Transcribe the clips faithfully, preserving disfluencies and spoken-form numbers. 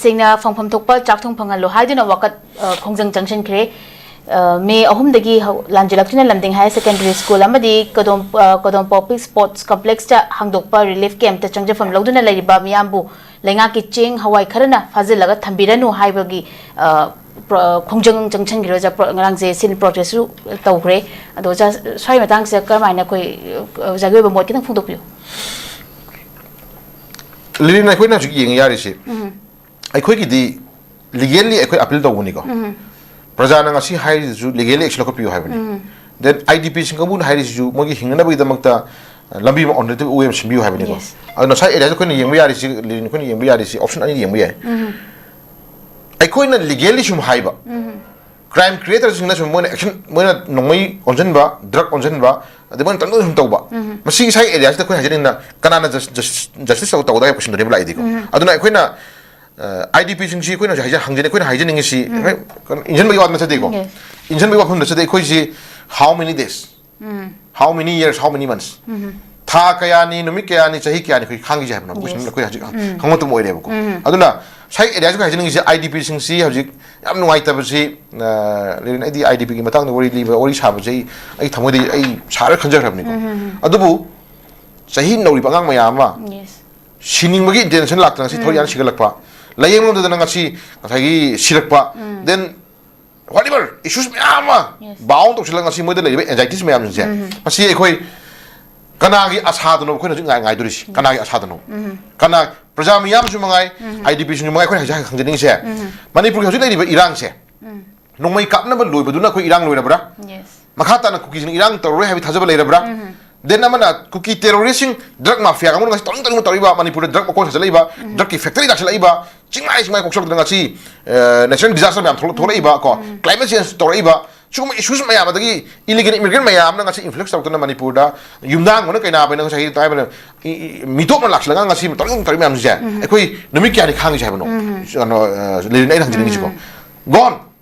ꯇꯦꯡꯅ ꯐꯪꯐꯝ ꯊꯣꯛꯄ ꯆꯥꯛ ꯊꯣꯡ ꯐꯪꯍꯜꯂꯨ ꯍꯥꯏꯗꯨꯅ ꯋꯥꯀꯠ, ꯑ, ꯈꯣꯡꯖꯪ ꯆꯪꯁꯤꯟꯈ꯭ꯔꯦ꯫ ꯑ, ꯃꯦ ꯑꯍꯨꯝꯗꯒꯤ ꯍꯧ-, ꯂꯥꯟꯖꯦꯜꯂꯛꯇꯨꯅ ꯂꯝꯗꯤꯡ ꯍꯥꯌꯔ ꯁꯦꯀꯦꯟꯗꯔꯤ ꯁ꯭ꯀꯨꯜ ꯑꯃꯗꯤ ꯀꯗꯣꯝ, ꯑ, ꯀꯗꯣꯝ ꯄꯣꯛꯄꯤ ꯁ꯭ꯄꯣꯔꯠꯁ ꯀꯝꯄ꯭ꯂꯦꯛꯁꯇ ꯍꯥꯡꯗꯣꯛꯄ ꯔꯤꯂꯤꯐ ꯀꯦꯝꯞꯇ ꯆꯪꯖꯐꯝ ꯂꯧꯗꯨꯅ ꯂꯩꯔꯤꯕ ꯃꯤꯌꯥꯝꯕꯨ ꯂꯩꯉꯥꯛꯀꯤ ꯆꯦꯡ ꯍꯋꯥꯏ ꯈꯔꯅ ꯐꯥꯖꯤꯜꯂꯒ ꯊꯝꯕꯤꯔꯅꯨ ꯍꯥꯏꯕꯒꯤ, ꯑ, ꯄ꯭ꯔ-, ꯈꯣꯡꯖꯪ ꯆꯪꯁꯤꯟꯈꯤꯔꯣꯏ꯫ ꯄ꯭ꯔ-, ꯉꯔꯥꯡꯁꯦ ꯁꯤꯟ ꯄ꯭ꯔꯣꯇꯦꯁꯁꯨ ꯇꯧꯈ꯭ꯔꯦ꯫ ꯑꯗꯣ ꯑꯣꯖꯥ, ꯁ꯭ꯋꯥꯏ ꯃꯇꯥꯡꯁꯤꯗ ꯀꯔꯝꯍꯥꯏꯅ ꯑꯩꯈꯣꯏ, ꯑ, ꯑꯣꯖꯥꯒꯤ ꯑꯣꯏꯕ ꯃꯣꯠ ꯈꯤꯇꯪ ꯐꯣꯡꯗꯣꯛꯄꯤꯌꯨ꯫ ꯂꯤꯂꯤꯅ ꯑꯩꯈꯣꯏꯅ ꯍꯧꯖꯤꯛ ꯌꯦꯡ ꯌꯥꯔꯤꯁꯤ, ꯎꯝ꯫ ꯑꯩꯈꯣꯏꯒꯤꯗꯤ ꯂꯤꯒꯦꯜꯂꯤ ꯑꯩꯈꯣꯏ ꯑꯄꯤꯜ ꯇꯧꯕꯅꯤꯀꯣ꯫ ꯎꯝ꯫ ꯄ꯭ꯔꯖꯥꯅ ꯉꯁꯤ ꯍꯥꯏꯔꯤꯗꯨꯁꯨ ꯂꯤꯒꯦꯜꯂꯤ ꯑꯦꯛꯁꯟ ꯂꯧꯈꯠꯄꯤꯌꯨ ꯍꯥꯏꯕꯅꯤ꯫ ꯎꯝ꯫ ꯗꯦꯟ ꯑꯥꯏ ꯗꯤ ꯄꯤ ꯁꯤꯡ ꯀꯥꯡꯕꯨꯅ ꯍꯥꯏꯔꯤꯁꯤꯁꯨ ꯃꯣꯏꯒꯤ ꯍꯤꯡꯅꯅꯕꯒꯤꯗꯃꯛꯇ, ꯑ, ꯂꯝꯕꯤ ꯑꯃ, ꯑꯣꯜꯇꯔꯅꯦꯇꯤꯚ ꯋꯦ ꯑꯃ ꯁꯤꯟꯕꯤꯌꯨ ꯍꯥꯏꯕꯅꯤꯀꯣ꯫ Yes꯫ ꯑꯗꯨꯅ ꯉꯁꯥꯏ ꯑꯦꯔꯤꯌꯥꯁꯦ ꯑꯩꯈꯣꯏꯅ ꯌꯦꯡꯕ ꯌꯥꯔꯤꯁꯤ, ꯂꯤꯂꯤꯅ ꯑꯩꯈꯣꯏꯅ ꯌꯦꯡꯕ ꯌꯥꯔꯤꯁꯤ ꯑꯣꯞꯁꯟ ꯑꯅꯤ ꯌꯦꯡꯕ ꯌꯥꯏ꯫ ꯎꯝ꯫ ꯑꯩꯈꯣꯏꯅ ꯂꯤꯒꯦꯜꯂꯤ ꯁꯨꯝ ꯍꯥꯏꯕ, ꯎꯝ꯫ ꯀ꯭ꯔꯥꯏꯝ ꯀ꯭ꯔꯤꯌꯦꯇꯔꯁꯤꯡꯅ ꯁꯨꯝ ꯃꯣꯏꯅ ꯑꯦꯛꯁꯟ, ꯃꯣꯏꯅ ꯅꯣꯡꯃꯩ ꯑꯣꯟꯁꯤꯟꯕ, ꯗ꯭ꯔꯒ ꯑꯣꯟꯁꯤꯟꯕ, ꯑꯗꯩ ꯃꯣꯏꯅ ꯇꯪꯗꯨꯅ ꯁꯨꯝ ꯇꯧꯕ꯫ ꯎꯝ꯫ ꯃꯁꯤ ꯉꯁꯥꯏ ꯑꯦꯔꯤꯌꯥꯁꯤꯗ ꯑꯩꯈꯣꯏꯅ ꯍꯥꯏꯖꯅꯤꯡꯅ ꯀꯅꯥꯅ ꯖꯁ-, ꯖꯁ-, ꯖꯁꯇꯤꯁ ꯇꯧ-, ꯇꯧꯒꯗꯕ ꯍꯥꯏꯕ ꯀꯣꯏꯁꯟꯗꯨꯅꯦꯕ ꯂꯥꯛꯏꯗꯤꯀꯣ꯫ ꯎꯝ꯫ ꯑꯗꯨꯅ ꯑꯩꯈꯣꯏꯅ, ꯑ, ꯑꯥꯏ ꯗꯤ ꯄꯤꯁꯤꯡꯁꯤ ꯑꯩꯈꯣꯏꯅ ꯍꯧꯖꯤꯛ ꯍꯥꯏꯖ-, ꯍꯪꯖꯅꯤꯡ-, ꯑꯩꯈꯣꯏꯅ ꯍꯥꯏꯖꯅꯤꯡꯉꯤꯁꯤ, ꯎꯝ꯫ ꯍꯣꯏ, ꯀꯩꯅꯣ, ꯏꯟꯖꯟꯕꯒꯤ ꯋꯥ ꯅꯠꯆꯗꯦꯀꯣ꯫ Yes꯫ ꯏꯟꯖꯟꯕꯒꯤ ꯋꯥꯐꯝ ꯅꯠꯆꯗꯦ꯫ ꯑꯩꯈꯣꯏꯁꯤ how many days? Um. How many years, how many months? ꯎꯝ꯫ ꯊꯥ ꯀꯌꯥꯅꯤ, ꯅꯨꯃꯤꯠ ꯀꯌꯥꯅꯤ, ꯆꯍꯤ ꯀꯌꯥꯅꯤ ꯑꯩꯈꯣꯏ ꯈꯥꯡꯈꯤꯁꯦ ꯍꯥꯏꯕꯅꯣ? Yes꯫ ꯑꯩꯈꯣꯏ ꯍꯧꯖꯤꯛ ꯎꯝ꯫ ꯍꯪꯕ ꯃꯇꯝ ꯑꯣꯏꯔꯦꯕꯀꯣ꯫ ꯎꯝ꯫ ꯑꯗꯨꯅ ꯉꯁꯥꯏ ꯑꯦꯔꯤꯌꯥꯁꯤꯒ ꯍꯥꯏꯖꯅꯤꯡꯉꯤꯁꯦ, ꯑꯥꯏ ꯗꯤ ꯄꯤꯁꯤꯡꯁꯤ ꯍꯧꯖꯤꯛ ꯌꯥꯝ ꯅꯨꯡꯉꯥꯏꯇꯕꯁꯤ, ꯑ, ꯂꯩꯔꯦꯅꯦ꯫ ꯑꯩꯗꯤ ꯑꯥꯏ ꯗꯤ ꯄꯤꯒꯤ ꯃꯇꯥꯡꯗ ꯋꯥꯔꯤ ꯂꯤꯕ, ꯋꯥꯔꯤ ꯁꯥꯕꯁꯦ ꯑꯩ, ꯑꯩ ꯊꯃꯣꯏꯗꯒꯤ ꯑꯩ ꯁꯥꯔ ꯈꯟꯖꯈ꯭ꯔꯕꯅꯤꯀꯣ꯫ ꯎꯝ, ꯎꯝ, ꯎꯝ꯫ ꯑꯗꯨꯕꯨ ꯆꯍꯤ ꯅꯧꯔꯤꯕ ꯑꯉꯥꯡ ꯃꯌꯥꯝ ꯑꯃ Yes꯫ ꯁꯤꯅꯤꯡꯕꯒꯤ ꯏꯟꯇꯦꯟꯁꯟ ꯂꯥꯛꯇꯅ ꯉꯁꯤ ꯊꯋꯥꯏ ꯎꯝ꯫ ꯌꯥꯝ ꯁꯤꯒꯠꯂꯛꯄ, ꯂꯥꯏꯌꯦꯡꯕꯗꯅ ꯉꯁꯤ ꯉꯁꯥꯏꯒꯤ ꯁꯤꯔꯛꯄ, ꯎꯝ꯫ Then whatever issues ꯃꯌꯥꯝ ꯑꯃ Yes꯫ ꯕꯥꯎꯟ ꯇꯧꯁꯤꯜꯂꯒ ꯉꯁꯤ ꯃꯣꯏꯗ ꯂꯩꯔꯤꯕ ꯑꯦꯟꯖꯥꯏꯇꯤꯁ ꯃꯌꯥꯝꯁꯤꯡꯁꯦ, ꯎꯝ꯫ ꯃꯁꯤ ꯑꯩꯈꯣꯏ ꯀꯅꯥꯒꯤ ꯑꯁꯥꯗꯅꯣ ꯑꯩꯈꯣꯏꯅ ꯍꯧꯖꯤꯛ ꯉꯥꯏ-, ꯉꯥꯏꯗꯣꯔꯤꯁꯤ? Yes꯫ ꯀꯅꯥꯒꯤ ꯑꯁꯥꯗꯅꯣ? ꯎꯝ꯫ ꯀꯅꯥ, ꯄ꯭ꯔꯖꯥ ꯃꯤꯌꯥꯝꯁꯨ ꯃꯉꯥꯏ, ꯎꯝ꯫ ꯑꯥꯏ ꯗꯤ ꯄꯤꯁꯤꯡꯁꯨ ꯃꯉꯥꯏ, ꯑꯩꯈꯣꯏꯅ ꯍꯧꯖꯤꯛ ꯍꯪꯖꯅꯤꯡꯉꯤꯁꯦ, ꯎꯝ꯫ ꯃꯅꯤꯄꯨꯔꯒꯤ ꯍꯧꯖꯤꯛ ꯂꯩꯔꯤꯕ ꯏꯔꯥꯡꯁꯦ, ꯎꯝ꯫ ꯅꯣꯡꯃꯩ ꯀꯥꯞꯅꯕ ꯂꯣꯏꯕꯗꯨꯅ ꯑꯩꯈꯣꯏ ꯏꯔꯥꯡ ꯂꯣꯏꯔꯕ꯭ꯔꯥ? Yes꯫ ꯃꯈꯥ ꯇꯥꯅ ꯀꯨꯀꯤꯁꯤꯡꯅ ꯏꯔꯥꯡ ꯇꯧꯔꯔꯣꯏ ꯍꯥꯏꯕꯒꯤ ꯊꯥꯖꯕ ꯂꯩꯔꯕ꯭ꯔꯥ? ꯎꯝ꯫ Then ꯑꯃꯅ ꯀꯨꯀꯤ ꯇꯦꯔꯣꯔꯤꯁꯁꯤꯡ, ꯗ꯭ꯔꯒ ꯃꯥꯐꯤꯌꯥ ꯀꯥꯡꯕꯨꯅ ꯉꯁꯤ ꯇꯧꯅꯤꯡ ꯇꯧꯅꯤꯡꯕ ꯇꯧꯔꯤꯕ, ꯃꯅꯤꯄꯨꯔꯗ ꯗ꯭ꯔꯒ ꯃꯀꯣꯟ ꯁꯥꯖꯜꯂꯛꯏꯕ, ꯎꯝ꯫ ꯗ꯭ꯔꯒꯀꯤ ꯐꯦꯛꯇꯔꯤ ꯂꯥꯛꯁꯤꯜꯂꯛꯏꯕ, ꯆꯤꯡꯃꯥꯏ ꯆꯤꯡꯃꯥꯏ ꯀꯣꯛꯁꯤꯜꯂꯛꯇꯅ ꯉꯁꯤ, ꯑ, natural disaster ꯃꯌꯥꯝ ꯊꯣꯛꯂꯛ-, ꯊꯣꯛꯂꯛꯏꯕ ꯀꯣ, ꯎꯝ꯫ Climate change ꯇꯧꯔꯛꯏꯕ, ꯁꯤꯒꯨꯝꯕ issues ꯃꯌꯥꯝ, ꯑꯗꯒꯤ illegal immigrant ꯃꯌꯥꯝꯅ ꯉꯁꯤ influx ꯇꯧꯔꯛꯇꯅ ꯃꯅꯤꯄꯨꯔꯗ ꯌꯨꯝꯅꯥꯡ ꯑꯣꯏꯅ ꯀꯩꯅꯥꯕ ꯍꯥꯏꯅ ꯉꯁꯥꯏ ꯍꯥꯏꯕꯗ ꯏ-, ꯏ-, ꯃꯤꯇꯣꯞꯅ ꯂꯥꯛꯁꯤꯜꯂꯒ ꯉꯁꯤ ꯇꯧꯔꯛꯏ ꯇꯧꯔꯛꯏ ꯃꯌꯥꯝꯁꯦ ꯎꯝ꯫ ꯑꯩꯈꯣꯏ ꯅꯨꯃꯤꯠ ꯀꯌꯥꯅꯤ ꯈꯥꯡꯉꯤꯁꯦ ꯍꯥꯏꯕꯅꯣ? ꯎꯝ꯫ ꯀꯩꯅꯣ, ꯑ, ꯂꯤꯂꯤꯅ ꯑꯩꯅ ꯍꯪꯖꯅꯤꯡꯉꯤꯁꯤꯀꯣ꯫ ꯎꯝ꯫ Gone꯫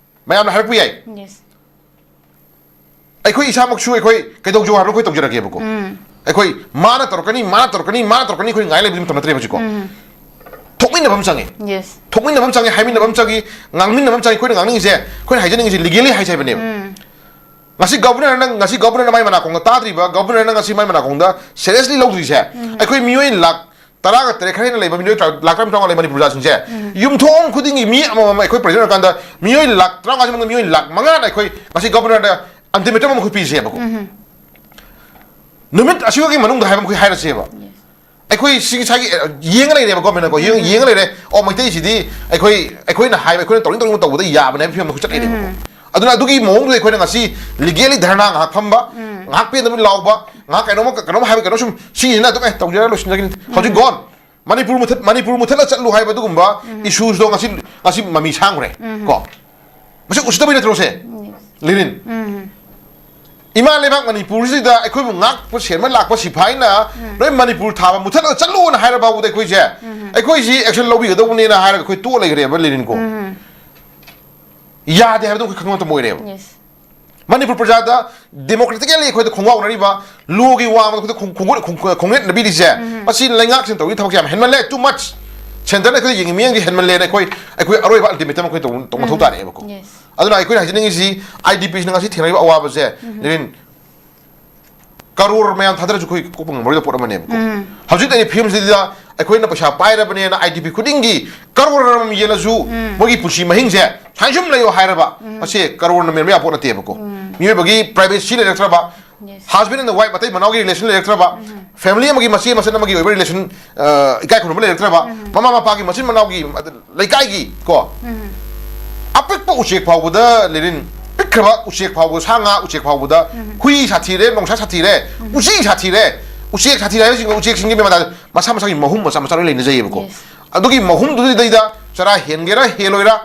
ꯃꯌꯥꯝꯅ ꯍꯥꯏꯔꯛꯄ ꯌꯥꯏ꯫ Yes꯫ ꯑꯩꯈꯣꯏ ꯏꯁꯥꯃꯛꯁꯨ ꯑꯩꯈꯣꯏ ꯀꯩꯗꯧꯖꯧ ꯍꯥꯏꯕꯅꯣ ꯑꯩꯈꯣꯏ ꯇꯧꯖꯔꯒꯦꯕꯀꯣ꯫ ꯎꯝ꯫ ꯑꯩꯈꯣꯏ ꯃꯥꯅ ꯇꯧꯔꯛꯀꯅꯤ, ꯃꯥꯅ ꯇꯧꯔꯛꯀꯅꯤ, ꯃꯥꯅ ꯇꯧꯔꯛꯀꯅꯤ ꯑꯩꯈꯣꯏ ꯉꯥꯏ ꯂꯩꯕꯗꯤ ꯃꯇꯝ ꯅꯠꯇ꯭ꯔꯦ ꯍꯧꯖꯤꯛꯀꯣ꯫ ꯎꯝ꯫ ꯊꯣꯛꯃꯤꯟꯅꯕ ꯑꯃ ꯆꯪꯉꯤ꯫ ꯌꯦꯁ ꯊꯣꯛꯃꯤꯟꯅꯕ ꯑꯃ ꯆꯪꯉꯤ, ꯍꯥꯏꯃꯤꯟꯅꯕ ꯑꯃ ꯆꯪꯉꯤ, ꯉꯥꯡꯃꯤꯟꯅꯕ ꯑꯃ ꯆꯪꯉꯤ꯫ ꯑꯩꯈꯣꯏꯅ ꯉꯥꯡꯅꯤꯡꯉꯤꯁꯦ, ꯑꯩꯈꯣꯏꯅ ꯍꯥꯏꯖꯅꯤꯡꯉꯤꯁꯦ ꯂꯤꯒꯦꯂꯤ ꯍꯥꯏꯁꯦ ꯍꯥꯏꯕꯅꯦꯕ꯫ ꯉꯁꯤ ꯒꯕꯔꯅꯔꯅ, ꯉꯁꯤ ꯒꯕꯔꯅꯔꯅ ꯃꯥꯏ ꯃꯅꯥꯀꯣꯡꯗ ꯇꯥꯗ꯭ꯔꯤꯕ, ꯒꯕꯔꯅꯔꯅ ꯉꯁꯤ ꯃꯥꯏ ꯃꯅꯥꯀꯣꯡꯗ ꯁꯦꯔꯤꯌꯁꯂꯤ ꯂꯧꯗ꯭ꯔꯤꯁꯦ, ꯑꯩꯈꯣꯏ ꯃꯤꯑꯣꯏ ꯂꯥꯛ ꯇꯔꯥꯒ ꯇꯔꯦꯠ, ꯈꯔ ꯍꯦꯟꯅ ꯂꯩꯕ ꯃꯤꯑꯣꯏ ꯇꯔꯥ, ꯂꯥꯛ ꯇꯔꯥꯃꯥꯊꯣꯏ ꯂꯩ ꯃꯅꯤꯄꯨꯔ ꯄ꯭ꯔꯖꯥꯁꯤꯡꯁꯦ, ꯌꯨꯝꯊꯣꯡ ꯈꯨꯗꯤꯡꯒꯤ ꯃꯤ ꯑꯃꯃꯝ ꯑꯩꯈꯣꯏ ꯄ꯭ꯔꯖꯥ ꯑꯣꯏꯔꯀꯥꯟꯗ ꯃꯤꯑꯣꯏ ꯂꯥꯛ ꯇꯔꯥꯃꯉꯥꯁꯤ ꯃꯅꯨꯡꯗ ꯃꯤꯑꯣꯏ ꯂꯥꯛ ꯃꯉꯥꯅ ꯑꯩꯈꯣꯏ ꯉꯁꯤ ꯒꯕꯔꯅꯔꯗ ꯑꯜꯇꯤꯃꯦꯇꯝ ꯑꯃ ꯑꯩꯈꯣꯏ ꯄꯤꯁꯦꯕꯀꯣ꯫ ꯅꯨꯃꯤꯠ ꯑꯁꯤꯒꯤ ꯃꯅꯨꯡꯗ ꯍꯥꯏꯕ ꯑꯃ ꯑꯩꯈꯣꯏ ꯍꯥꯏꯔꯁꯦꯕ꯫ ꯑꯩꯈꯣꯏ ꯁꯤꯒꯤ ꯁꯥꯏꯒꯤ, ꯑ, ꯌꯦꯡꯉ ꯂꯩꯔꯦꯕ ꯒꯣꯔꯃꯦꯟꯅꯀꯣ, ꯌꯦꯡ- ꯌꯦꯡꯉ ꯂꯩꯔꯦ꯫ ꯑꯣ, ꯃꯩꯇꯩꯁꯤꯗꯤ ꯑꯩꯈꯣꯏ, ꯑꯩꯈꯣꯏꯅ ꯍꯥꯏꯕ, ꯑꯩꯈꯣꯏꯅ ꯇꯧꯅꯤꯡ ꯇꯧꯅꯤꯡꯕ ꯇꯧꯕꯗ ꯌꯥꯕꯅꯦ ꯍꯥꯏꯕ ꯐꯤꯕꯝꯗ ꯑꯩꯈꯣꯏ ꯆꯠ ꯂꯩꯔꯦꯕꯀꯣ꯫ ꯑꯗꯨꯅ ꯑꯗꯨꯒꯤ ꯃꯑꯣꯡꯗꯨꯗ ꯑꯩꯈꯣꯏꯅ ꯉꯁꯤ ꯂꯤꯒꯦꯂꯤ ꯙꯔꯅꯥ ꯉꯥꯏꯍꯥꯛ ꯐꯝꯕ, ꯉꯥꯏꯍꯥꯛ ꯄꯦꯟꯗꯕ ꯂꯥꯎꯕ, ꯉꯥꯏꯍꯥꯛ ꯀꯩꯅꯣꯝꯃ, ꯀꯩꯅꯣꯝ ꯍꯥꯏꯕ, ꯀꯩꯅꯣꯝ ꯁꯨꯝ ꯁꯤꯁꯤꯅ ꯑꯗꯨꯝ, "ꯑꯦ, ꯇꯧꯖꯔ ꯂꯣꯏꯁꯤꯟꯖꯒꯤꯅꯤ, ꯍꯧꯖꯤꯛ ꯒꯣꯟ, ꯃꯅꯤꯄꯨꯔ ꯃꯨꯊꯠ, ꯃꯅꯤꯄꯨꯔ ꯃꯨꯊꯠꯂ ꯆꯠꯂꯨ" ꯍꯥꯏꯕ ꯑꯗꯨꯒꯨꯝꯕ ꯏꯁꯨꯁꯇꯣ ꯉꯁꯤ, ꯉꯁꯤ ꯃꯃꯤ ꯁꯥꯡꯈ꯭ꯔꯦ꯫ ꯀꯣ, ꯃꯁꯤ ꯎꯁꯤꯠꯇꯕꯩ ꯅꯠꯇ꯭ꯔꯣ ꯁꯦ? ꯂꯤꯔꯤꯟ, ꯏꯃꯥ ꯂꯩꯕꯥꯛ ꯃꯅꯤꯄꯨꯔꯁꯤꯗ ꯑꯩꯈꯣꯏꯕꯨ ꯉꯥꯛꯄ ꯁꯦꯟꯕ ꯂꯥꯛꯄ ꯁꯤꯐꯥꯏꯅ ꯅꯣꯏ ꯃꯅꯤꯄꯨꯔ ꯊꯥꯕ ꯃꯨꯊꯠꯂꯒ ꯆꯠꯂꯣꯅ ꯍꯥꯏꯔ ꯐꯥꯎꯕꯗ ꯑꯩꯈꯣꯏꯁꯦ, ꯑꯩꯈꯣꯏꯁꯤ ꯑꯦꯛꯁꯟ ꯂꯧꯕꯤꯒꯗꯧꯕꯅꯦꯅ ꯍꯥꯏꯔꯒ ꯑꯩꯈꯣꯏ ꯇꯣꯛꯑ ꯂꯩꯈ꯭ꯔꯦꯕ ꯂꯤꯔꯤꯟꯀꯣ꯫ ꯌꯥꯗꯦ ꯍꯥꯏꯕꯗꯣ ꯑꯩꯈꯣꯏ ꯈꯪꯕ ꯃꯇꯝ ꯑꯣꯏꯔꯦꯕ꯫ ꯌꯦꯁ ꯃꯅꯤꯄꯨꯔ ꯄ꯭ꯔꯖꯥꯗ ꯗꯦꯃꯣꯀ꯭ꯔꯦꯇꯤꯀꯦꯜꯂꯤ ꯑꯩꯈꯣꯏꯗ ꯈꯣꯡꯒꯥꯎꯅꯔꯤꯕ, ꯂꯣꯒꯤ ꯋꯥꯡꯃꯗ ꯑꯩꯈꯣꯏꯗ ꯈꯣꯡ-, ꯈꯣꯡꯒꯨꯠ-, ꯈꯣꯡ-, ꯈꯣꯡꯅꯦꯠꯅꯕꯤꯔꯤꯁꯦ, ꯃꯁꯤ ꯂꯩꯉꯥꯛꯁꯤꯅ ꯇꯧꯔꯤ ꯊꯕꯛꯁꯦ ꯌꯥꯝ ꯍꯦꯟꯃꯜꯂꯦ, too much꯫ ꯁꯦꯟꯇꯔꯅ ꯑꯩꯈꯣꯏꯗ ꯌꯦꯡꯉꯤ ꯃꯤꯠꯌꯦꯡꯁꯦ ꯍꯦꯟꯃꯜꯂꯦꯅ ꯑꯩꯈꯣꯏ, ꯑꯩꯈꯣꯏ ꯑꯔꯣꯏꯕ ꯑꯜꯇꯤꯃꯦꯇꯝ ꯑꯩꯈꯣꯏ ꯇꯧ-, ꯇꯧ ꯃꯊꯧ ꯇꯥꯔꯛꯑꯦꯕꯀꯣ꯫ ꯌꯦꯁ ꯑꯗꯨꯅ ꯑꯩꯈꯣꯏꯅ ꯍꯥꯏꯖꯅꯤꯡꯉꯤꯁꯤ, ꯑꯥꯏ ꯗꯤ ꯄꯤꯁꯤꯅ ꯉꯁꯤ ꯊꯦꯡꯅꯔꯤꯕ ꯑꯋꯥꯕꯁꯦ, ꯂꯤꯔꯤꯟ, ꯀꯔꯣꯔ ꯃꯌꯥꯝ ꯊꯥꯗꯔꯁꯨ ꯑꯩꯈꯣꯏ ꯀꯣꯛꯄ ꯉꯝꯃꯔꯣꯏꯗꯕ ꯄꯣꯠ ꯑꯃꯅꯦꯕꯀꯣ꯫ ꯍꯧꯖꯤꯛ ꯂꯩꯔꯤꯕ ꯐꯤꯕꯝꯁꯤꯗ ꯑꯩꯈꯣꯏꯅ ꯄꯩꯁꯥ ꯄꯥꯏꯔꯕꯅꯦꯅ ꯑꯥꯏ ꯗꯤ ꯄꯤ ꯈꯨꯗꯤꯡꯒꯤ ꯀꯔꯣꯔ ꯑꯃꯃꯝ ꯌꯦꯜꯂꯁꯨ, ꯃꯣꯏꯒꯤ ꯄꯨꯟꯁꯤ ꯃꯍꯤꯡꯁꯦ ꯁꯨꯃꯥꯏꯅ ꯁꯨꯝ ꯂꯩꯌꯣ ꯍꯥꯏꯔꯕ, ꯃꯁꯤ ꯀꯔꯣꯔꯅ ꯃꯦꯟꯕ ꯌꯥꯕ ꯄꯣꯠ ꯅꯠꯇꯦꯕꯀꯣ꯫ ꯃꯤꯑꯣꯏꯕꯒꯤ ꯄ꯭ꯔꯥꯏꯚꯦꯁꯤ ꯂꯩꯔꯛꯇ꯭ꯔꯕ, ꯌꯦꯁ ꯍꯁꯕꯦꯟ ꯑꯦꯟ ꯋꯥꯏꯐ, ꯃꯇꯩ ꯃꯅꯥꯎꯒꯤ ꯔꯤꯂꯦꯁꯟ ꯂꯩꯔꯛꯇ꯭ꯔꯕ, ꯐꯦꯃꯤꯂꯤ ꯑꯃꯒꯤ ꯃꯆꯦ ꯃꯆꯟ ꯑꯃꯒꯤ ꯑꯣꯏꯕ ꯔꯤꯂꯦꯁꯟ, ꯏꯀꯥꯏ ꯈꯨꯝꯅꯕ ꯂꯩꯔꯛꯇ꯭ꯔꯕ, ꯃꯃꯥ ꯃꯄꯥꯒꯤ ꯃꯆꯤꯟ ꯃꯅꯥꯎꯒꯤ, ꯂꯩꯀꯥꯏꯒꯤ ꯀꯣ, ꯑꯄꯤꯛꯄ ꯎꯆꯦꯛ ꯐꯥꯎꯕꯗ, ꯂꯤꯔꯤꯟ, ꯄꯤꯛꯈ꯭ꯔꯕ ꯎꯆꯦꯛ ꯐꯥꯎꯕ, ꯁꯥ ꯉꯥ ꯎꯆꯦꯛ ꯐꯥꯎꯕꯗ, ꯍꯨꯏ ꯁꯥꯊꯤꯔꯦ, ꯅꯣꯡꯁꯥ ꯁꯥꯊꯤꯔꯦ, ꯎꯆꯤ ꯁꯥꯊꯤꯔꯦ, ꯎꯆꯦꯛ ꯁꯥꯊꯤꯔꯦ ꯍꯥꯏꯕꯁꯤꯡ, ꯎꯆꯦꯛꯁꯤꯡꯒꯤ ꯃꯃꯥꯗ ꯃꯁꯥ ꯃꯁꯥꯒꯤ ꯃꯍꯨꯝ ꯃꯆꯥ ꯃꯆꯥ ꯂꯣꯏ ꯂꯩꯅꯖꯩꯌꯦꯕꯀꯣ꯫ ꯌꯦꯁ ꯑꯗꯨꯒꯤ ꯃꯍꯨꯝꯗꯨꯗꯩꯗ ꯆꯔꯥ ꯍꯦꯟꯒꯦꯔꯥ ꯍꯦꯜꯂꯣꯏꯔꯥ,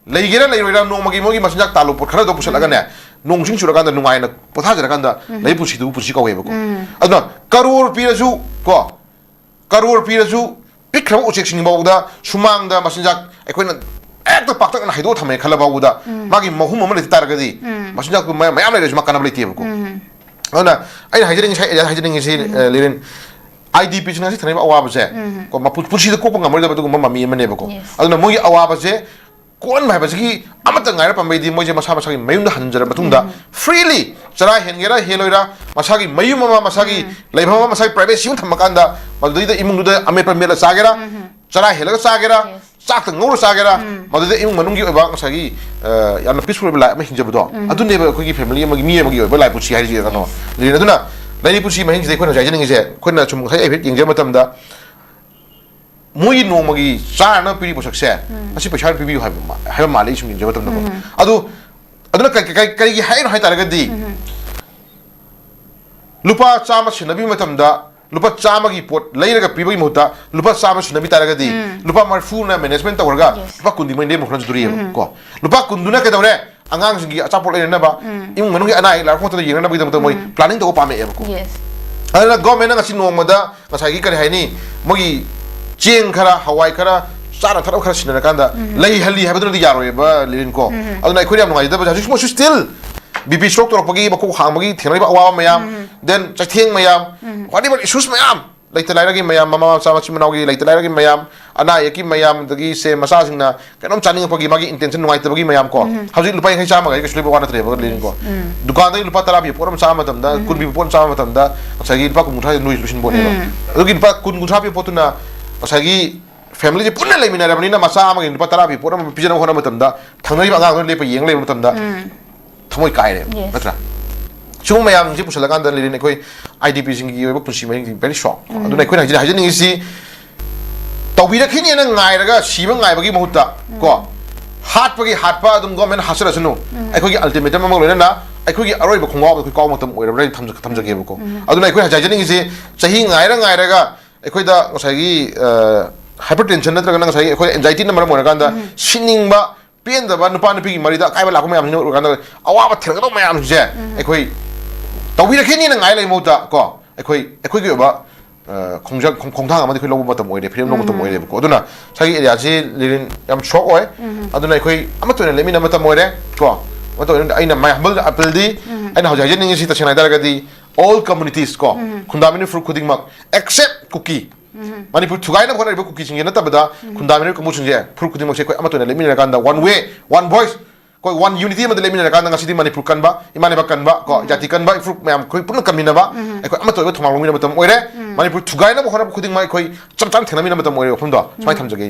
ꯂꯩꯒꯦꯔꯥ ꯂꯩꯔꯣꯏꯔꯥ, ꯅꯣꯡꯃꯒꯤ ꯃꯣꯏꯒꯤ ꯃꯆꯤꯟꯖꯥꯛ ꯇꯥꯜꯂꯨ ꯄꯣꯠ ꯈꯔꯗꯣ ꯄꯨꯁꯜꯂꯒꯅꯦ, ꯅꯣꯡ ꯆꯤꯡ ꯆꯨꯔꯀꯥꯟꯗ ꯅꯨꯡꯉꯥꯏꯅ ꯄꯣꯊꯥꯖꯔꯀꯥꯟꯗ ꯂꯩ ꯄꯨꯟꯁꯤꯗꯨꯕꯨ ꯄꯨꯟꯁꯤ ꯀꯧꯋꯦꯕꯀꯣ꯫ ꯑꯗꯨꯅ ꯀꯔꯣꯔ ꯄꯤꯔꯁꯨ ꯀꯣ, ꯀꯔꯣꯔ ꯄꯤꯔꯁꯨ, ꯄꯤꯛꯈ꯭ꯔꯕ ꯎꯆꯦꯛꯁꯤꯡ ꯐꯥꯎꯕꯗ ꯁꯨꯃꯥꯡꯗ ꯃꯆꯤꯟꯖꯥꯛ ꯑꯩꯈꯣꯏꯅ ꯍꯦꯛꯇ ꯄꯥꯛꯇꯛꯅꯅ ꯍꯩꯗꯣꯛꯑ ꯊꯝꯃꯦ ꯈꯜꯂ ꯐꯥꯎꯕꯗ, ꯃꯥꯒꯤ ꯃꯍꯨꯝ ꯑꯃ ꯂꯩꯇ ꯇꯥꯔꯒꯗꯤ, ꯃꯆꯤꯟꯖꯥꯛꯇꯨ ꯃꯌꯥꯝ ꯃꯌꯥꯝ ꯂꯩꯔꯁꯨ ꯃꯥ ꯀꯥꯟꯅꯕ ꯂꯩꯇꯦꯕꯀꯣ꯫ ꯑꯗꯨꯅ ꯑꯩꯅ ꯍꯥꯏꯖꯅꯤꯡꯉꯤꯁꯤ, ꯑꯩꯅ ꯍꯥꯏꯖꯅꯤꯡꯉꯤꯁꯤ, ꯑ, ꯂꯤꯔꯤꯟ, ꯑꯥꯏ ꯗꯤ ꯄꯤꯁꯤꯡ ꯑꯁꯤ ꯊꯦꯡꯅꯔꯤꯕ ꯑꯋꯥꯕꯁꯦ, ꯎꯝ꯫ ꯀꯣ, ꯃꯄꯨ-, ꯄꯨꯟꯁꯤꯗ ꯀꯣꯛꯄ ꯉꯝꯃꯔꯣꯏꯗꯕ ꯑꯗꯨꯒꯨꯝꯕ ꯃꯃꯤ ꯑꯃꯅꯦꯕꯀꯣ꯫ Yes. ꯑꯗꯨꯅ ꯃꯣꯏꯒꯤ ꯑꯋꯥꯕꯁꯦ ꯀꯣꯛꯍꯟꯕ ꯍꯥꯏꯕꯁꯤꯒꯤ ꯑꯃꯠꯇ ꯉꯥꯏꯔ ꯄꯥꯝꯕꯩꯗꯤ ꯃꯣꯏꯁꯦ ꯃꯁꯥ ꯃꯁꯥꯒꯤ ꯃꯌꯨꯝꯗ ꯍꯟꯖꯔ ꯃꯇꯨꯡꯗ, ꯎꯝ꯫ Freely ꯆꯔꯥ ꯍꯦꯟꯒꯦꯔꯥ ꯍꯦꯜꯂꯣꯏꯔꯥ, ꯃꯁꯥꯒꯤ ꯃꯌꯨꯝ ꯑꯃ, ꯃꯁꯥꯒꯤ, ꯎꯝ꯫ ꯂꯩꯐꯝ ꯑꯃ, ꯃꯁꯥꯒꯤ privacy ꯑꯃ ꯊꯝꯃꯀꯥꯟꯗ, ꯃꯗꯨꯗꯩꯗ ꯏꯃꯨꯡꯗꯨꯗ ꯑꯃꯦꯠꯄ ꯃꯦꯠꯂ ꯆꯥꯒꯦꯔꯥ, ꯎꯝ꯫ ꯆꯔꯥ ꯍꯦꯜꯂꯒ ꯆꯥꯒꯦꯔꯥ, Yes. ꯆꯥꯛꯇ ꯉꯧꯔ ꯆꯥꯒꯦꯔꯥ, ꯎꯝ꯫ ꯃꯗꯨꯗ ꯏꯃꯨꯡ ꯃꯅꯨꯡꯒꯤ ꯑꯣꯏꯕ ꯉꯁꯥꯏꯒꯤ, ꯑ, ꯌꯥꯝꯅ peaceful ꯑꯣꯏꯕ life ꯑꯃ ꯍꯤꯡꯖꯕꯗꯣ, ꯎꯝ꯫ ꯑꯗꯨꯅꯦꯕ ꯑꯩꯈꯣꯏꯒꯤ family ꯑꯃꯒꯤ, ꯃꯤ ꯑꯃꯒꯤ ꯑꯣꯏꯕ ꯂꯥꯏ ꯄꯨꯟꯁꯤ ꯍꯥꯏꯔꯤꯁꯦ, ꯀꯩꯅꯣ꯫ Yes. ꯑꯗꯨꯅ ꯂꯩꯔꯤ ꯄꯨꯟꯁꯤ ꯃꯍꯤꯡꯁꯤꯗ ꯑꯩꯈꯣꯏꯅ ꯍꯧꯖꯤꯛ ꯍꯥꯏꯖꯅꯤꯡꯉꯤꯁꯦ, ꯑꯩꯈꯣꯏꯅ ꯁꯨꯝ ꯉꯁꯥꯏ ꯍꯥꯏꯐꯦꯠ ꯌꯦꯡꯖꯕ ꯃꯇꯝꯗ, ꯃꯣꯏꯒꯤ ꯅꯣꯡꯃꯒꯤ ꯆꯥꯅꯅꯕ ꯄꯤꯔꯤꯕ ꯄꯣꯠꯁꯛꯁꯦ, ꯎꯝ꯫ ꯃꯁꯤ ꯄꯩꯁꯥ ꯑꯣꯏꯅ ꯄꯤꯕꯤꯌꯨ ꯍꯥꯏꯕ ꯃꯥ-, ꯍꯥꯏꯕ ꯃꯥꯜꯂꯦ, ꯑꯩ ꯁꯨꯝ ꯌꯦꯡꯖꯕ ꯃꯇꯝꯗꯀꯣ꯫ ꯎꯝ꯫ ꯑꯗꯨ, ꯑꯗꯨꯅ ꯀ-, ꯀ-, ꯀꯔꯤꯒꯤ ꯍꯥꯏꯔꯤꯅꯣ ꯍꯥꯏ ꯇꯥꯔꯒꯗꯤ, ꯎꯝ꯫ ꯂꯨꯄꯥ ꯆꯥꯝꯃ ꯁꯤꯟꯅꯕꯤꯕ ꯃꯇꯝꯗ, ꯂꯨꯄꯥ ꯆꯥꯝꯃꯒꯤ ꯄꯣꯠ ꯂꯩꯔꯒ ꯄꯤꯕꯒꯤ ꯃꯍꯨꯠꯇ ꯂꯨꯄꯥ ꯆꯥꯝꯃ ꯁꯤꯟꯅꯕꯤ ꯇꯥꯔꯒꯗꯤ, ꯎꯝ꯫ ꯂꯨꯄꯥ ꯃꯔꯤꯐꯨꯅ management ꯇꯧꯔꯒ, Yes. ꯂꯨꯄꯥ ꯀꯨꯟꯗꯤ ꯃꯣꯏ ꯂꯦꯝꯕ ꯍꯣꯠꯅꯖꯗꯣꯔꯤꯑꯕ, ꯎꯝ꯫ ꯀꯣ꯫ ꯂꯨꯄꯥ ꯀꯨꯟꯗꯨꯅ ꯀꯩꯗꯧꯔꯦ? ꯑꯉꯥꯡꯁꯤꯡꯒꯤ ꯑꯆꯥꯄꯣꯠ ꯂꯩꯅꯅꯕ, ꯎꯝ꯫ ꯏꯃꯨꯡ ꯃꯅꯨꯡꯒꯤ ꯑꯅꯥ ꯑꯌꯦꯛ ꯂꯥꯛꯄ ꯃꯇꯝꯗ ꯌꯦꯡꯅꯅꯕꯒꯤꯗꯃꯛꯇ ꯃꯣꯏ ꯎꯝ꯫ Planning ꯇꯧꯕ ꯄꯥꯝꯃꯛꯑꯦꯕꯀꯣ꯫ Yes. ꯑꯗꯨꯅ government ꯅ ꯉꯁꯤ ꯅꯣꯡꯃꯗ ꯉꯁꯥꯏꯒꯤ, ꯀꯔꯤ ꯍꯥꯏꯅꯤ, ꯃꯣꯏꯒꯤ ꯆꯦꯡ ꯈꯔ, ꯍꯋꯥꯏ ꯈꯔ, ꯆꯥꯅ ꯊꯛꯅꯕ ꯈꯔ ꯁꯤꯟꯅꯔꯀꯥꯟꯗ ꯎꯝ꯫ ꯂꯩꯍꯜꯂꯤ ꯍꯥꯏꯕꯗꯨꯅꯗꯤ ꯌꯥꯔꯣꯏꯕ, ꯂꯤꯂꯤꯟ, ꯀꯣ꯫ ꯎꯝ꯫ ꯑꯗꯨꯅ ꯑꯩꯈꯣꯏꯅ ꯌꯥꯝ ꯅꯨꯡꯉꯥꯏꯖꯗꯕꯁꯦ, ꯍꯧꯖꯤꯛ ꯃꯣꯏꯁꯨ still B P stroke ꯇꯧꯔꯛꯄꯒꯤ, ꯃꯀꯣꯛ ꯍꯥꯡꯕꯒꯤ ꯊꯦꯡꯅꯔꯤꯕ ꯑꯋꯥꯕ ꯃꯌꯥꯝ, ꯎꯝ꯫ Then ꯆꯩꯊꯦꯡ ꯃꯌꯥꯝ, ꯎꯝ꯫ Whatever issues ꯃꯌꯥꯝ, ꯂꯩꯇ ꯂꯥꯏꯔꯒꯤ ꯃꯌꯥꯝ, ꯃꯃꯥ ꯃꯆꯥ ꯃꯆꯤꯟ ꯃꯅꯥꯎꯒꯤ ꯂꯩꯇ ꯂꯥꯏꯔꯒꯤ ꯃꯌꯥꯝ, ꯑꯅꯥ ꯑꯌꯦꯛꯀꯤ ꯃꯌꯥꯝ, ꯑꯗꯒꯤ ꯁꯦ ꯃꯆꯥꯁꯤꯡꯅ ꯀꯩꯅꯣꯝ ꯆꯥꯅꯤꯡꯉꯛꯄꯒꯤ ꯃꯥꯒꯤ intention ꯅꯨꯡꯉꯥꯏꯇꯕꯒꯤ ꯃꯌꯥꯝ, ꯀꯣ꯫ ꯎꯝ꯫ ꯍꯧꯖꯤꯛ ꯂꯨꯄꯥ ꯌꯥꯡꯈꯩ ꯆꯥꯝꯃꯒ ꯀꯩꯁꯨ ꯂꯩꯕ ꯋꯥ ꯅꯠꯇ꯭ꯔꯦꯕ, ꯂꯤꯂꯤꯟ, ꯀꯣ꯫ ꯎꯝ꯫ ꯗꯨꯀꯥꯟꯗꯒꯤ ꯂꯨꯄꯥ ꯇꯔꯥ ꯄꯤꯕ ꯄꯣꯠ ꯑꯃ ꯆꯥꯕ ꯃꯇꯝꯗ, ꯎꯝ꯫ ꯀꯨꯟ ꯄꯤꯕ ꯄꯣꯠ ꯑꯃ ꯆꯥꯕ ꯃꯇꯝꯗ ꯉꯁꯥꯏꯒꯤ ꯂꯨꯄꯥ ꯀꯨꯟ ꯀꯨꯟꯊ꯭ꯔꯥꯁꯦ ꯂꯣꯏ ꯂꯣꯏꯁꯤꯟꯕꯅꯦꯕ꯫ ꯎꯝ꯫ ꯑꯗꯨꯒꯤ ꯂꯨꯄꯥ ꯀꯨꯟ ꯀꯨꯟꯊ꯭ꯔꯥ ꯄꯤꯕ ꯄꯣꯠꯇꯨꯅ ꯉꯁꯥꯏꯒꯤ family ꯁꯦ ꯄꯨꯟꯅ ꯂꯩꯃꯤꯟꯅꯔꯕꯅꯤꯅ ꯃꯆꯥ ꯑꯃꯒꯤ ꯂꯨꯄꯥ ꯇꯔꯥ ꯄꯤꯕ ꯄꯣꯠ ꯑꯃ ꯄꯤꯖꯅꯕ ꯍꯣꯠꯅꯕ ꯃꯇꯝꯗ ꯊꯪꯅꯔꯤꯕ ꯑꯉꯥꯡꯗꯨꯅ ꯂꯦꯞꯄ ꯌꯦꯡ ꯂꯩꯕ ꯃꯇꯝꯗ ꯎꯝ꯫ ꯊꯃꯣꯏ ꯀꯥꯏꯔꯦꯕ, Yes. ꯅꯠꯇ꯭ꯔꯥ? ꯁꯤꯒꯨꯝꯕ ꯃꯌꯥꯝꯁꯤꯡꯁꯦ ꯄꯨꯁꯜꯂꯀꯥꯟꯗ ꯂꯤꯂꯤꯟ, ꯑꯩꯈꯣꯏ ꯑꯥꯏ ꯗꯤ ꯄꯤ ꯁꯤꯡꯒꯤ ꯑꯣꯏꯕ ꯄꯨꯟꯁꯤ ꯃꯍꯤꯡꯁꯤ very short꯫ ꯎꯝ꯫ ꯑꯗꯨꯅ ꯑꯩꯈꯣꯏꯅ ꯍꯧꯖꯤꯛ ꯍꯥꯏꯖꯅꯤꯡꯉꯤꯁꯤ, ꯇꯧꯕꯤꯔꯛꯈꯤꯅꯦꯅ ꯉꯥꯏꯔꯒ ꯁꯤꯕ ꯉꯥꯏꯕꯒꯤ ꯃꯍꯨꯠꯇ, ꯎꯝ꯫ ꯀꯣ, ꯍꯥꯠꯄꯒꯤ ꯍꯥꯠꯄ ꯑꯗꯨꯝ government ꯍꯥꯠꯆꯔꯁꯅꯨ꯫ ꯎꯝ꯫ ꯑꯩꯈꯣꯏꯒꯤ ultimatum ꯑꯃꯒ ꯂꯣꯏꯅꯅ ꯑꯩꯈꯣꯏꯒꯤ ꯑꯔꯣꯏꯕ ꯈꯣꯡꯒꯥꯎꯗ ꯑꯩꯈꯣꯏ ꯀꯥꯎꯕ ꯃꯇꯝ ꯑꯣꯏꯔꯕ꯭ꯔꯥ ꯍꯥꯏꯅ ꯊꯝꯖ-, ꯊꯝꯖꯒꯦꯕꯀꯣ꯫ ꯎꯝ꯫ ꯑꯗꯨꯅ ꯑꯩꯈꯣꯏꯅ ꯍꯧꯖꯤꯛ ꯍꯥꯏꯖꯅꯤꯡꯉꯤꯁꯤ, ꯆꯍꯤ ꯉꯥꯏꯔ ꯉꯥꯏꯔꯒ ꯑꯩꯈꯣꯏꯗ ꯉꯁꯥꯏꯒꯤ, ꯑ, hypertension ꯅꯠꯇ꯭ꯔꯒꯅ ꯉꯁꯥꯏꯒꯤ ꯑꯩꯈꯣꯏ anxiety ꯅ ꯃꯔꯝ ꯑꯣꯏꯔꯀꯥꯟꯗ ꯎꯝ꯫ ꯁꯤꯅꯤꯡꯕ, ꯄꯦꯟꯗꯕ, ꯅꯨꯄꯥ ꯅꯨꯄꯤꯒꯤ ꯃꯔꯤꯗ ꯑꯀꯥꯏꯕ ꯂꯥꯛꯄ ꯃꯌꯥꯝꯁꯤꯅ ꯎꯔꯀꯥꯟꯗ ꯑꯋꯥꯕ ꯊꯦꯡꯅꯒꯗꯧꯕ ꯃꯌꯥꯝꯁꯦ ꯎꯝ꯫ ꯑꯩꯈꯣꯏ ꯇꯧꯕꯤꯔꯛꯈꯤꯅꯤꯅ ꯉꯥꯏ ꯂꯩ ꯃꯍꯨꯠꯇ, ꯀꯣ, ꯑꯩꯈꯣꯏ, ꯑꯩꯈꯣꯏꯒꯤ ꯑꯣꯏꯕ, ꯑ, ꯈꯣꯡꯖꯪ-, ꯈꯣꯡ-, ꯈꯣꯡꯊꯥꯡ ꯑꯃꯗꯤ ꯑꯩꯈꯣꯏ ꯂꯧꯕ ꯃꯇꯝ ꯑꯣꯏꯔꯦ, freedom ꯂꯧꯕ ꯃꯇꯝ ꯎꯝ꯫ ꯑꯣꯏꯔꯦꯕꯀꯣ꯫ ꯑꯗꯨꯅ ꯉꯁꯥꯏꯒꯤ area ꯁꯤ, ꯂꯤꯂꯤꯟ, ꯌꯥꯝ shock ꯑꯣꯏ꯫ ꯎꯝ꯫ ꯑꯗꯨꯅ ꯑꯩꯈꯣꯏ ꯑꯃꯠꯇ ꯑꯣꯏꯅ ꯂꯦꯞꯃꯤꯟꯅꯕ ꯃꯇꯝ ꯑꯣꯏꯔꯦ, ꯀꯣ꯫ ꯑꯃꯠꯇ ꯑꯣꯏꯅ ꯑꯩꯅ my humble appeal ꯗꯤ, ꯎꯝ꯫ ꯑꯩꯅ ꯍꯧꯖꯤꯛ ꯍꯥꯏꯖꯅꯤꯡꯉꯤꯁꯤ ꯇꯁꯦꯡꯅ ꯍꯥꯏꯇꯥꯔꯒꯗꯤ, All communities ꯀꯣ, ꯈꯨꯟꯗꯥꯃꯤꯟꯅꯔꯤꯕ ꯐꯨꯔꯨꯞ ꯈꯨꯗꯤꯡꯃꯛ, except ꯀꯨꯀꯤ, ꯃꯅꯤꯄꯨꯔ ꯊꯨꯒꯥꯏꯅꯕ ꯍꯣꯠꯅꯔꯤꯕ ꯀꯨꯀꯤꯁꯤꯡꯁꯦ ꯅꯠꯇꯕꯗ, ꯈꯨꯟꯗꯥꯃꯤꯟꯅꯔꯤꯕ ꯀꯥꯡꯕꯨꯁꯤꯡꯁꯦ, ꯐꯨꯔꯨꯞ ꯈꯨꯗꯤꯡꯃꯛꯁꯦ ꯑꯩꯈꯣꯏ ꯑꯃꯠꯇ ꯑꯣꯏꯅ ꯂꯦꯞꯃꯤꯟꯅꯔꯀꯥꯟꯗ, one way, one voice, ꯑꯩꯈꯣꯏ one unity ꯑꯃꯗ ꯂꯦꯞꯃꯤꯟꯅꯔꯀꯥꯟꯗ, ꯉꯁꯤꯗꯤ ꯃꯅꯤꯄꯨꯔ ꯀꯟꯕ, ꯏꯃꯥ ꯂꯩꯕꯥꯛ ꯀꯟꯕ ꯀꯣ, ꯖꯥꯇꯤ ꯀꯟꯕ, ꯏꯐꯨꯔꯨꯞ ꯃꯌꯥꯝ ꯑꯩꯈꯣꯏ ꯄꯨꯟꯅ ꯀꯟꯃꯤꯟꯅꯕ, ꯑꯩꯈꯣꯏ ꯑꯃꯠꯇ ꯑꯣꯏꯕ ꯊꯧꯅꯥ ꯂꯧꯃꯤꯟꯅꯕ ꯃꯇꯝ ꯑꯣꯏꯔꯦ꯫ ꯃꯅꯤꯄꯨꯔ ꯊꯨꯒꯥꯏꯅꯕ ꯍꯣꯠꯅꯕ ꯈꯨꯗꯤꯡꯃꯛ ꯑꯩꯈꯣꯏ ꯆꯞ ꯆꯥꯅ ꯊꯦꯡꯅꯃꯤꯟꯅꯕ ꯃꯇꯝ ꯑꯣꯏꯔꯦ꯫ ꯋꯥꯐꯝꯗꯣ ꯁꯨꯃꯥꯏꯅ ꯊꯝꯖꯒꯦ꯫